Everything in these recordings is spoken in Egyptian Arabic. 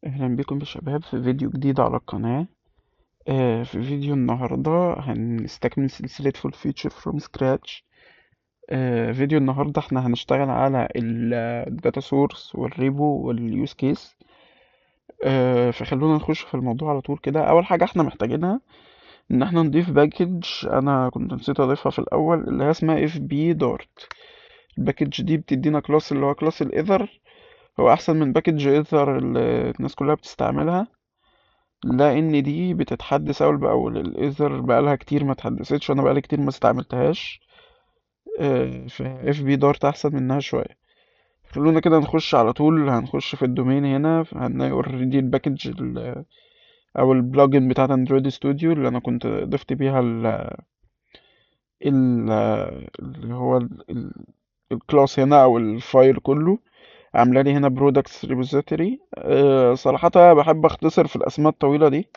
اهلا بكم يا شباب في فيديو جديد على القناة. في فيديو النهاردة هنستكمل سلسلة full feature from scratch. فيديو النهاردة احنا هنشتغل على ال data source وال repo وال use case. فخلونا نخش في الموضوع على طول كده. اول حاجة احنا محتاجينها ان احنا نضيف package انا كنت نسيت اضيفها في الاول اللي هي اسمها fpdart. ال package دي بتدينا class اللي هو class ال Either، هو احسن من package Either اللي الناس كلها بتستعملها لان دي بتتحدث اول باول. ال Either بقالها كتير ما اتحدثتش وانا بقالي كتير ما استعملتهاش. ف fpdart احسن منها شويه. خلونا كده نخش على طول. هنخش في ال domain هنا، هنلاقي already ال package او ال plugin بتاعت Android Studio اللي انا كنت ضفت بيها ال اللي هو ال class هنا او ال file كله. عامله لي هنا products repository. صراحه بحب اختصر في الاسماء الطويله دي،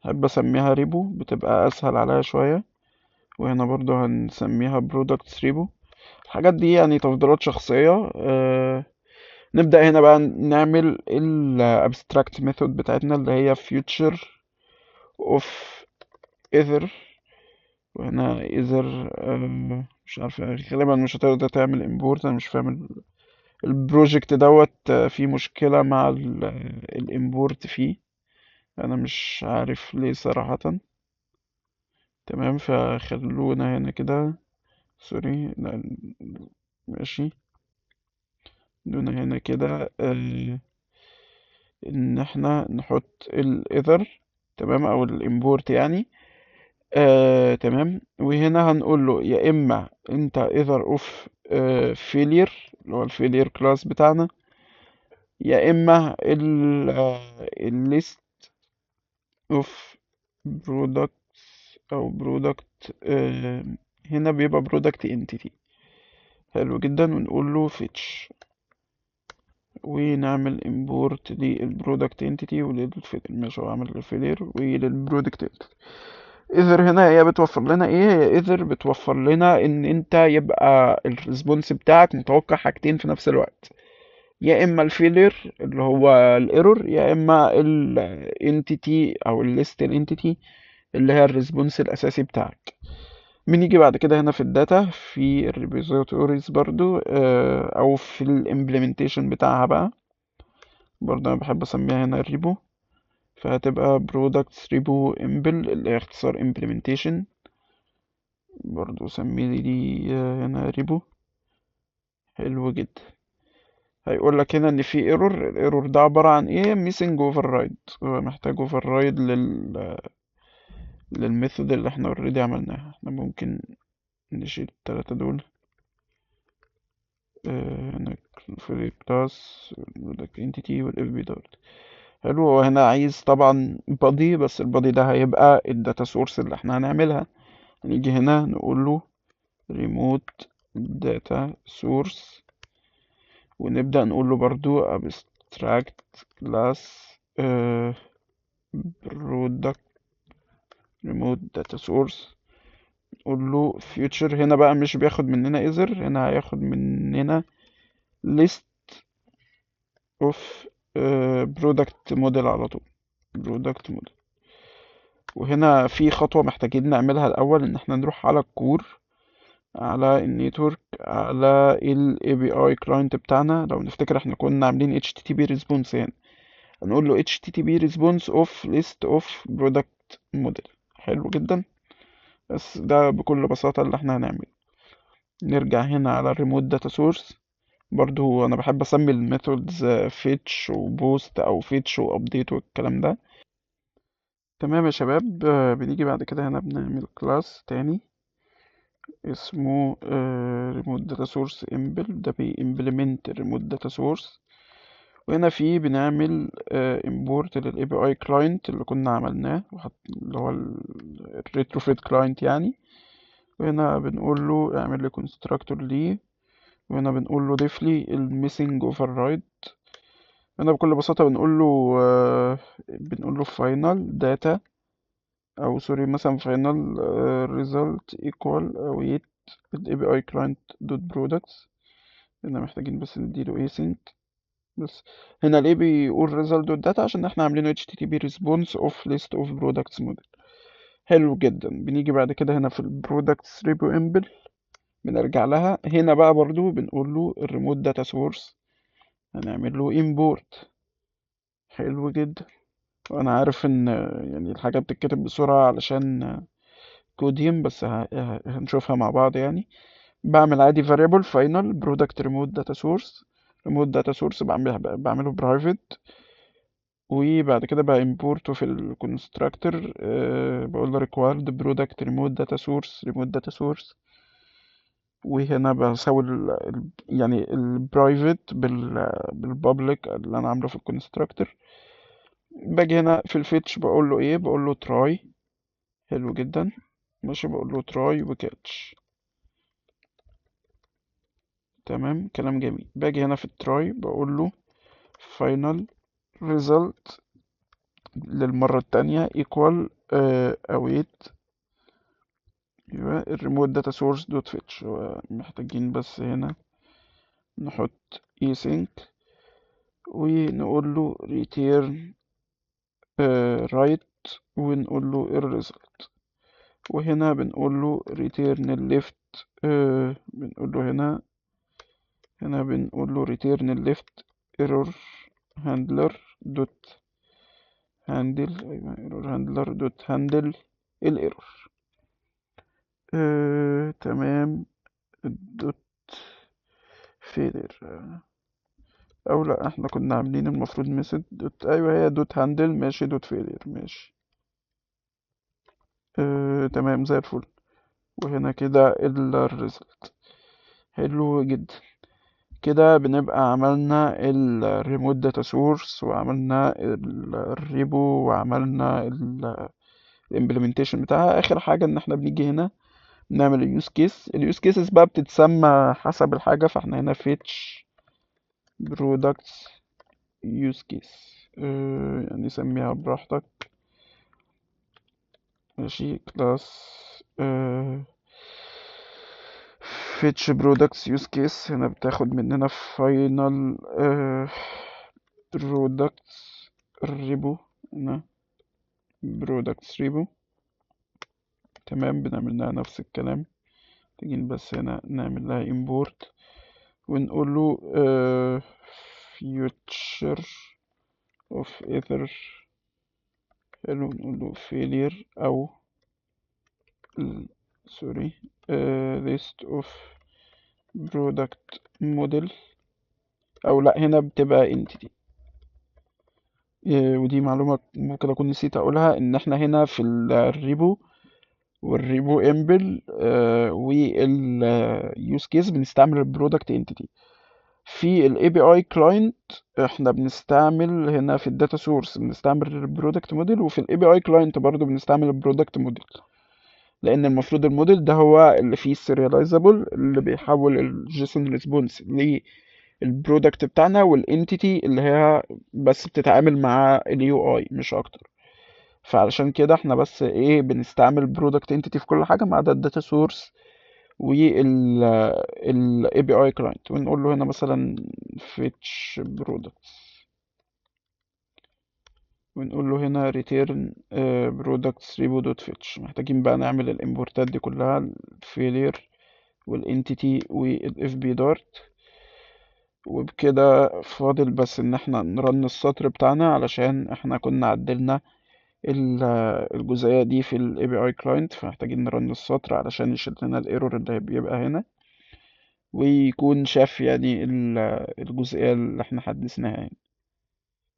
بحب اسميها repo، بتبقى اسهل عليا شويه. وهنا برضو هنسميها products repo. الحاجات دي يعني تفضيلات شخصية. نبدأ هنا بقى نعمل ال abstract method بتاعتنا اللي هي future of either. وهنا either مش عارف، غالبا مش هتقدر تعمل import. انا مش فاهم ال project دوت، فيه مشكلة مع ال import فيه، انا مش عارف ليه صراحة. تمام، فخلونا هنا كده، sorry، لا، ماشي، خلونا هنا كده ان احنا نحط ال Either، تمام، او ال import يعني. تمام. وهنا هنقول له يا اما انت either of failure اللي هو ال failure class بتاعنا، يا اما ال list of products او product، هنا بيبقى product entity. حلو جدا. ونقول له fetch ونعمل import لل product entity ولل failure. ماشي، هو عمل ال failure ولل product entity. Either هنا هي بتوفر لنا ايه؟ هي Either بتوفر لنا ان انت يبقى ال response بتاعك متوقع حاجتين في نفس الوقت، يا اما ال failure اللي هو ال error، يا اما ال entity او ال list ال entity اللي هي ال response الاساسي بتاعك. بنيجي بعد كده هنا في ال data في ال repositories برضو، او في ال implementation بتاعها بقى، برضو انا بحب اسميها هنا repo، فهتبقى products repo impl اللي هي اختصار implementation، برضو سمي دي هنا repo. حلو جدا. هيقول لك هنا ان في error، ال error ده عبارة عن ايه؟ missing override، هو محتاج override لل method اللي احنا already عملناها. احنا ممكن نشيل التلاتة دول، هنا في class product entity وال fpdart. حلو. هو هنا عايز طبعا body، بس ال body ده هيبقى ال data source اللي احنا هنعملها. هنيجي هنا نقول له remote data source، ونبدأ نقول له برضو abstract class product remote data source، نقول له future. هنا بقى مش بياخد مننا either، هنا هياخد مننا list of product model على طول، product model. وهنا في خطوة محتاجين نعملها الأول، إن احنا نروح على ال core، على ال network، على ال API client بتاعنا. لو نفتكر احنا كنا عاملين HTTP response هنا، هنقول له HTTP response of list of product model. حلو جدا. بس ده بكل بساطة اللي احنا هنعمله. نرجع هنا على ال remote data source. برضو انا بحب اسمي ال methods fetch و post او fetch و update والكلام ده. تمام يا شباب. بنيجي بعد كده هنا بنعمل class تاني اسمه remote data source impl، ده بي implement remote data source. وهنا فيه بنعمل import لل API client اللي كنا عملناه، اللي هو ال retrofit client يعني. وهنا بنقول له اعمل لي constructor ليه، وهنا بنقول له ضيف لي ال missing override. هنا بكل بساطة بنقول له final data، أو sorry مثلا final result equal await ال API client dot products. هنا محتاجين بس نديله async. بس هنا ليه بيقول result dot data؟ عشان احنا عاملينه HTTP response of list of products model. حلو جدا. بنيجي بعد كده هنا في ال products repo impl، بنرجع لها هنا بقى برضو بنقول له ال remote data source، هنعمل له import. حلو جدا. وانا عارف ان يعني الحاجة بتتكتب بسرعة علشان كوديوم، بس هنشوفها مع بعض يعني. بعمل عادي variable final product remote data source، remote data source بعمله private، وبعد كده بقى import في ال constructor، بقول له required product remote data source remote data source، وهنا بساوي يعني ال private بال public اللي انا عامله في ال constructor. باجي هنا في ال fetch بقول له ايه؟ بقول له try. حلو جدا، ماشي، بقول له try و catch. تمام، كلام جميل. باجي هنا في ال try بقول له final result للمرة التانية equal، await، يبقى ال remote data source dot fetch. محتاجين بس هنا نحط async ونقول له return، right، ونقول له ال result، وهنا بنقول له return left، بنقول له هنا بنقول له return left error handler dot handle، أيوة، error handler dot handle ال error. تمام، dot failure، او لا احنا كنا عاملين المفروض method dot، ايوه هي dot handle، ماشي، dot failure، ماشي. تمام، زي الفل. وهنا كده ال result. حلو جدا. كده بنبقى عملنا ال remote data source، وعملنا ال repo، وعملنا ال implementation بتاعها. اخر حاجة ان احنا بنيجي هنا نعمل ال use case. ال use cases بقى بتتسمى حسب الحاجة، فاحنا هنا fetch products use case، يعني سميها براحتك، ماشي، class، fetch products use case. هنا بتاخد مننا final، products repo، هنا products repo. تمام، بنعمل لها نفس الكلام، محتاجين بس هنا نعمل لها import ونقول له، future of either، حلو، نقول له failure أو sorry، list of product model، أو لأ هنا بتبقى entity. ودي معلومة ممكن أكون نسيت أقولها، إن إحنا هنا في ال repo وال repo impl، وال use case بنستعمل ال product entity. في ال API client احنا بنستعمل هنا في ال data source بنستعمل ال product model، وفي ال API client برضو بنستعمل ال product model، لان المفروض الموديل ده هو اللي فيه ال serializable اللي بيحول ال JSON response لل product بتاعنا، وال entity اللي هي بس بتتعامل مع ال UI مش اكتر. فعلشان كده احنا بس بنستعمل product entity في كل حاجه ما عدا ال data source وال ال API client. ونقول له هنا مثلا fetch products، ونقول له هنا return، products repo dot fetch. محتاجين بقى نعمل ال import ات دي كلها، failure وال entity وال FP Dart. وبكده فاضل بس ان احنا ن run السطر بتاعنا، علشان احنا كنا عدلنا الجزئية دي في ال API client، فمحتاجين ن run السطر علشان يشيل لنا ال error اللي بيبقى هنا، ويكون شاف الجزئية اللي احنا حدثناها.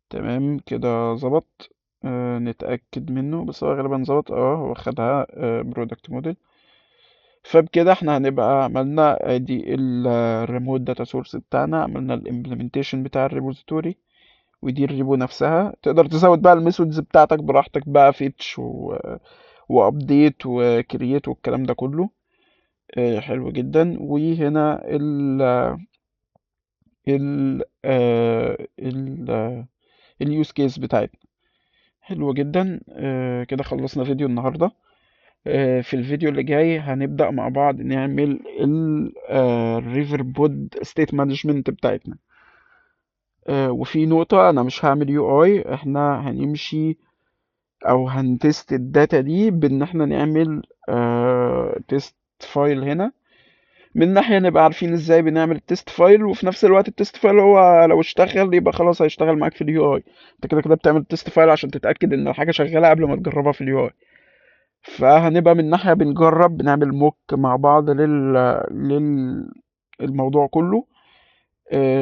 تمام كده ظبط. نتأكد منه، بس هو غالبا ظبط. هو خدها، product model. فبكده احنا هنبقى عملنا ادي ال remote data source بتاعنا، عملنا ال implementation بتاع ال repository، ودي ال repo نفسها. تقدر تزود بقى ال methods بتاعتك براحتك بقى، fetch و update و create والكلام ده كله. حلو جدا. وهنا ال use case بتاعتنا. حلو جدا. كده خلصنا فيديو النهارده. في الفيديو اللي جاي هنبدأ مع بعض نعمل ال Riverpod state management بتاعتنا. وفي نقطة، انا مش هعمل UI، احنا هنمشي او هن test ال data دي بان احنا نعمل test file هنا. من ناحية نبقى عارفين ازاي بنعمل ال test file، وفي نفس الوقت ال test file هو لو اشتغل يبقى خلاص هيشتغل معاك في ال UI. انت كده كده بتعمل ال test file عشان تتأكد ان الحاجة شغالة قبل ما تجربها في ال UI. فهنبقى من ناحية بنجرب، بنعمل mock مع بعض لل الموضوع كله،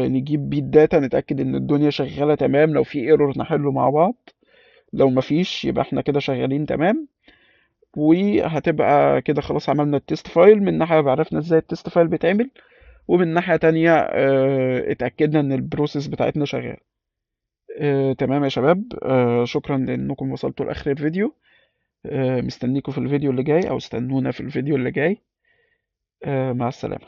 نجيب بيه ال data، نتأكد ان الدنيا شغالة تمام، لو في error نحله مع بعض، لو مفيش يبقى احنا كده شغالين تمام. وهتبقى كده خلاص عملنا ال test file. من ناحية عرفنا ازاي ال test file بيتعمل، ومن ناحية تانية اتأكدنا ان ال process بتاعتنا شغالة. تمام يا شباب، شكرا لانكم وصلتوا لاخر الفيديو. مستنيكم في الفيديو اللي جاي، او استنونا في الفيديو اللي جاي. مع السلامة.